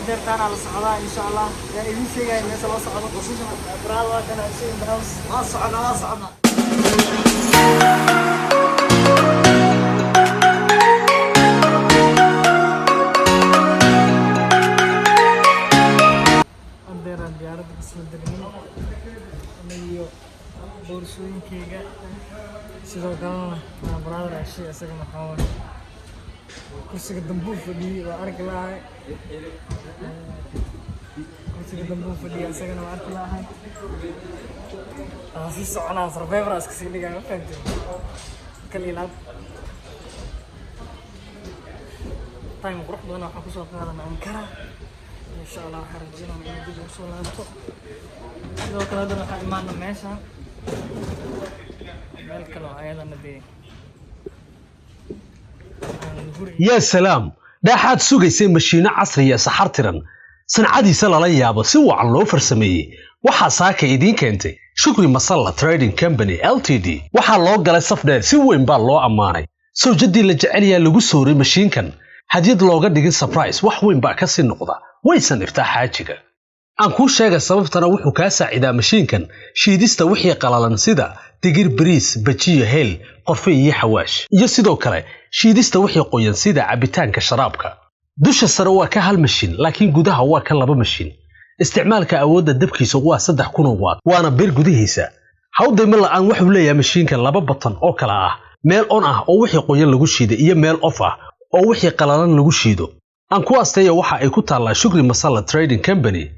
Hadeertaana la socdaa, insha Allah. Yaa idiin sheegaya meesha loo socdo? Brother, waa kana in the house. Waa socona, waa socona. Hadeeraan diyaaradda kasoo degnay anigiyo boorsooyinkeyga. Sidoo kalena waa brother Ashay, isagana waxaa waaye kursiga dambuu fadhiyey, waa arki lahay. Kursiga dambuu fadhiyey, isagana waa arki lahay. Waa sii soconaa, survivor iska sii dhigaya, ma fahanteen? Kal ilaab time qurux badan waxaan kusoo qaadana Ankara, insha Allah. Waxaan rajeynaya inay dib ugu soo laabto. Sidoo kale haddana waxaan imaana meeshan meel kale oo ayadana dee aan guri. Yaa salaam! Dhaaxaad sugaysay mashiinno casriya, saxar tiran, sancadiisa lala yaabo, si wacan loo farsameeyey, waxaa saaka idiin keentay Shukri Masalla Trading Company Ltd. Waxaa loo galay saf dheer, si weyn baa loo ammaanay. Sawjaddii la jecelyaa lagu sooray mashiinkan, hadyad looga dhigin surprise, wax weyn baa ka sii noqda, waysan iftaa xaajiga. Aan kuu sheega sababtana: wuxuu kaa saacidaa mashiinkan shiidista wixii qalalan, sida digir, bariis, bajiyo, hel, qorfe iyo xawaash, iyo sidoo kale shiidista wixii qoyan, sida cabitaanka sharaabka. Dusha sare waa ka hal mashiin, laakiin gudaha waa ka laba mashiin. Isticmaalka awoodda dabkiisa waa 3000 watt, waana bir gudihiisa. Hawdayma la'aan wuxuu leeyahay mashiinkan laba button oo kala ah: meel on ah oo wixii qoyan lagu shiiday, iyo meel off ah oo wixii qalalan lagu shiido. Aan ku asteeya, waxa ay ku taallaa Shukri Masalla Trading Company,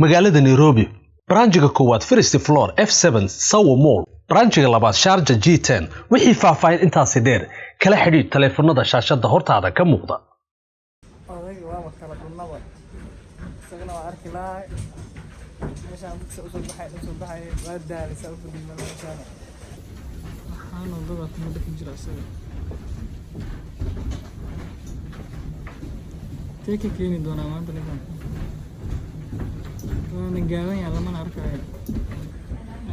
magaalada Nairobi, branchiga koowaad, first floor, F7, Sawa Mall, branchiga labaad, Sharja G10. Wixii faahfaahin intaasi dheer, kala xidhiidh taleefanada shaashada hortaada ka muuqda. Odayga waaba kala dhunnaba, isagana waa arki lahay. Meeshaan dadka usoo baxay, usoo baxay, waa daalay, saa u fadhiy meel meeshaan. Waxaan wadada kuma dhex jira isaga. Tee ka keeni doonaa maanta ninkan? Waana gaaban yahay, lamana arkayo.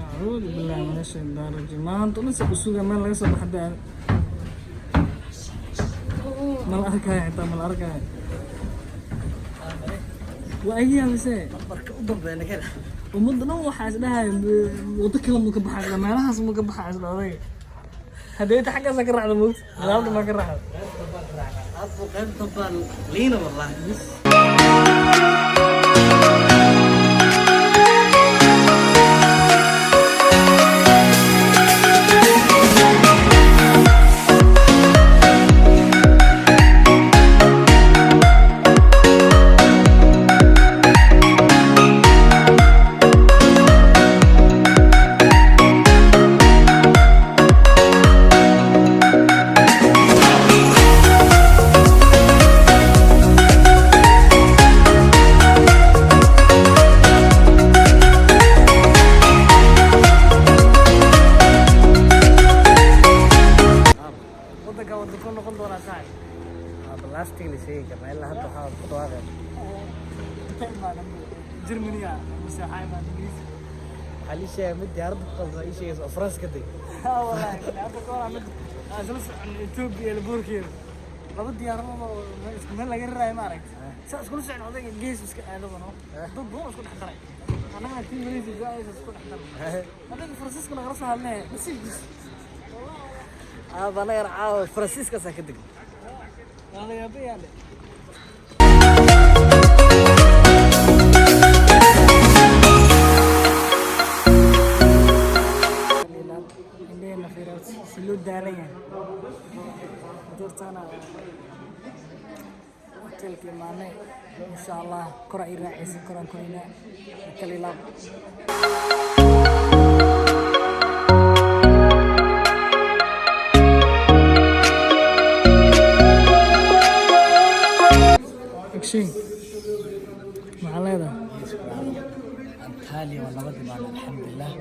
Acuudu billahi min ashaytaan rajiim. Maanta dhan sa usuga meel laga soo baxda mala arkayo, xitaa mala arkayo. Waa iga yaabisee. Marka u dambeeya naga. Ummadda dhan waxaa isdhahay wado kale mu ka baxaa isla meelahaas, mu ka baxaa isla odayga. Haddee inta xaggaasa ka raacda, moogta gadaal maa ka raacda. Abu qayb dambaan liina, wallahi. Bis. Wadanka wada ku noqon doonaa, saaxib. Lastig la sheegi karnaa ilaa hadda waxaa ku dhawaaqeen. Inta imaadan Germany mise waxaa imaan Ingiriiska? Waxaa lii sheegay mid diyaaradda ku qaldan ii sheegaysa oo France ka deg. Wallahi hadda ka hor mid aan isla soconay Ethiopia laboorkeeda, laba diyaaradood oo isku meel laga raraayo, ma aragtay? Saa iskula socon, odayga gees iska aadaba, no, dad badan oo isku dhex daray, annagana tii Malaysia go-aysa isku dhex daray. Odayga Faransiiska nagala soo hadlay nasiibkiis. Aaba anagana caawa Faransiiskaasaa ka deg. Waa la yaaba yaale. Indhaheenna fiiraad si loo daalan yahay. Doortaana hotelka imaanay, insha Allah. Kor ay raacaysa, koraan koraynaa. Kal ilaab. Akshin, maxaa leedahay? Antalya waa nabad imaan, alxamdulilah.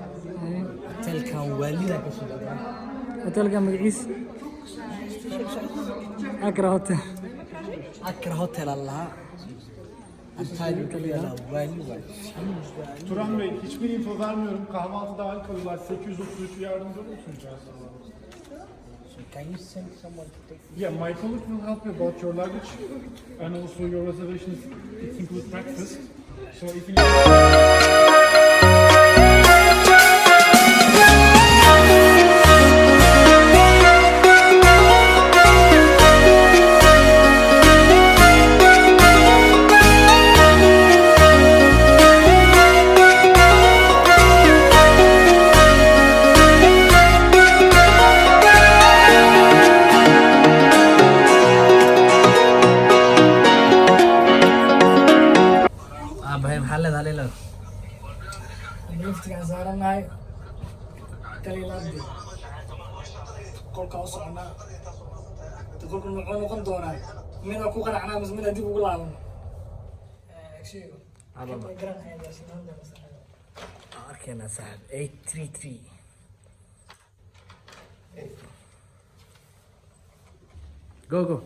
Hotelkan waalida ka soo degaa. Hotelka magaciisa Akra Hotel. Akra Hotel aan lahaa. Antalya ku yaala, waali waay. Turan Bey, hiçbir info vermiyorum. Kahvaltı dahil kalıyorlar. 833 yardımcı olur musunuz? Can you send someone to take Yeah, my colleague will help you about your luggage and also your reservations. It includes breakfast. So if you Aabahay, maxaa leedahay leedahay? Liftigaan saarannahay, kalilaabdi qolkaa u soconaa. De qolka muxuu noqon doonaa? Midaan ku qanacnaa mise midaan dib ugu laabano? Aan arkaynaa, saaxib. 833. Go, go.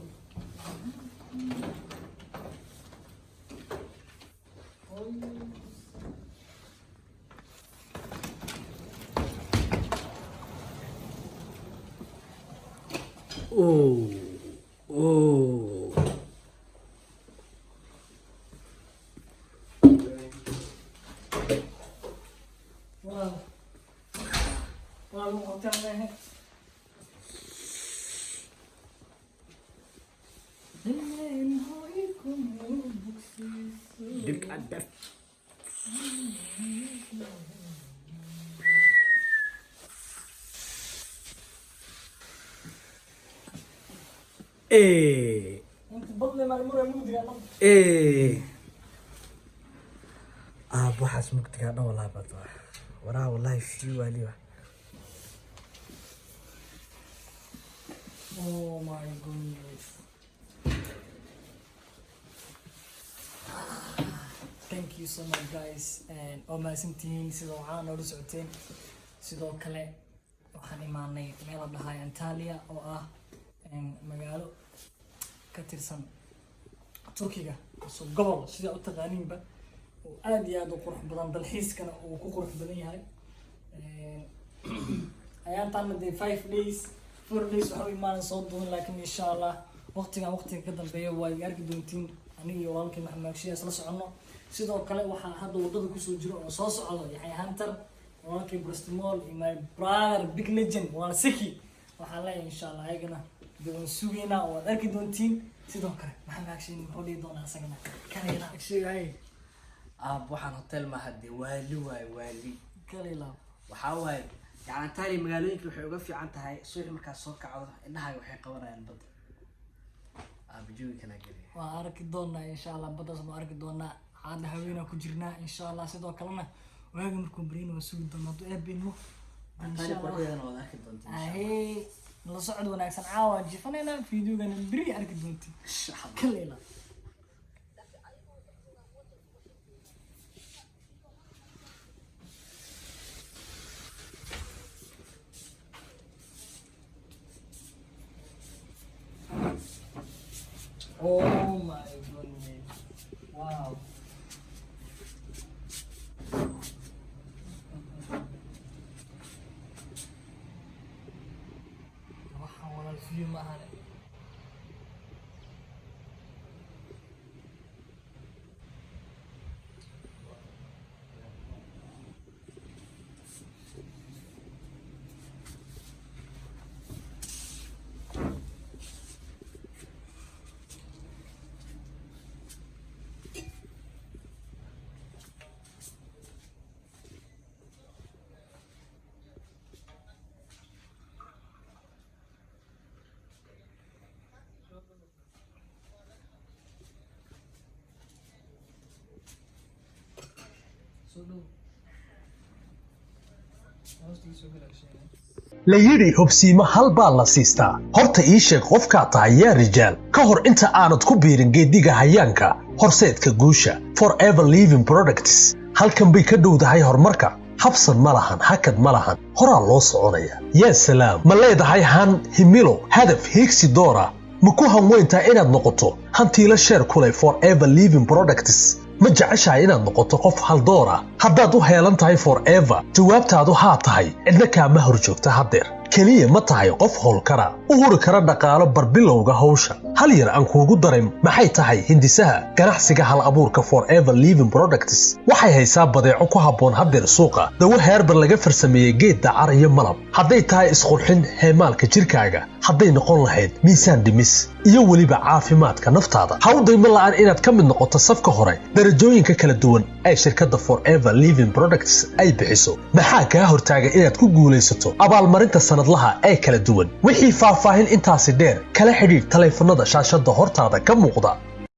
Oh, oh. Walaal, walaal, hotel maahe. Look at that. Eh, Inta badle maalmura mugdiga dhan. eh. Ah, waxaas mugdiga dhan walaa bad waraa, wallahi fii waaliba. Oh my goodness. Thank you so much, guys. And oo mahadsantihiin sida waxaa noola socoteen. Sidoo kale waxaan imaanay meel la dhahay Antalya, oo ah magaalo ka tirsan Turkiga, so gobol sida u taqaaniinba, oo aad iyo aad u qurux badan, dalxiiskana uu ku qurux badan yahay. Ayaantaana dee 5 days, 4 days waxa u imaanan soo duwan, laakiin insha Allah waqtigan waqtiga ka dambeeya waa iga arki doontiin aniga iyo walaalkii Maxamed Agshiya isla soconno. Sidoo kale waxaa hadda wadada kusoo jiro oo soo socdo Yaxya Hunter, walaalkii Brastimol, iyo my brother big legend walaal Siki. Waxaan leeyahay insha Allah ayagana dee waan sugaynaa oo waad arki doontiin. Sidoo kale Maxamed Agshiya muxuu dhihi doonaa isagana kalayla Agshiya? Aab, waxaan hotel maaha dee, waali waaye, waali. Kalayla. Waxaa waaye, yani, Antalya magaalooyinka waxay uga fiican tahay subaxii markaad soo kacdo indhahaaga waxay qabanayaan badda. Aab, jawi kala geliya. Waan arki doonaa insha Allah, baddaas waan arki doonaa. Caada haweenaa ku jirnaa insha Allah. Sidoo kalena waaga markuu baryana waan sugi doonaa hadduu Eebe idmo. Antalya quruxdeedana waad arki doontaa insha Allah. Ahee, la socod wanaagsan. Caawa jifanaynaa, videogana beri arki doontiin. Insha Allah. Kalayla. Oh my goodness. Wow. Waxaan walaal view ma ahane. Soo dhow. Hoostiisa soo galaashay. La yidhi hobsiimo hal baa la siistaa. Horta ii sheeg qofkaa tahay, yaa rijaal, ka hor inta aanad ku biirin geeddiga hayaanka horseedka guusha Forever Living Products. Halkan bay ka dhowdahay horumarka. Habsan ma lahan, hakad ma lahan, horaa loo soconaya. Yaa salaam! Ma leedahay han, himilo, hadaf, hiigsi doora? Ma ku hanweyntaa inaad noqoto hantiila share ku leh Forever Living Products? Ma jeceshahay inaad noqoto qof haldoora? Haddaad u heelan tahay Forever, jawaabtaadu haa tahay, cidna kaama hor joogta haddeer. Keliya ma tahay qof howlkara u huri kara dhaqaalo barbilowga hawsha? Hal yar aan kuugu daray, maxay tahay hindisaha ganacsiga hal abuurka Forever Living Products? Waxay haysaa badeeco ku habboon haddeer suuqa, dawo herbal laga farsameeyey geed dacar iyo malab. Hadday tahay isqurxin heemaalka jirkaaga, hadday noqon lahayd miisaan dhimis iyo weliba caafimaadka naftaada, ha u daymo la'aan inaad ka mid noqoto safka hore darajooyinka kala duwan ee shirkadda Forever Living Products ay bixiso. Maxaa kaa hortaaga inaad ku guulaysato abaalmarinta sanadlaha ee kala duwan? Wixii faahfaahin intaasi dheer, kala xidhiidh taleefanada shaashada hortaada ka muuqda.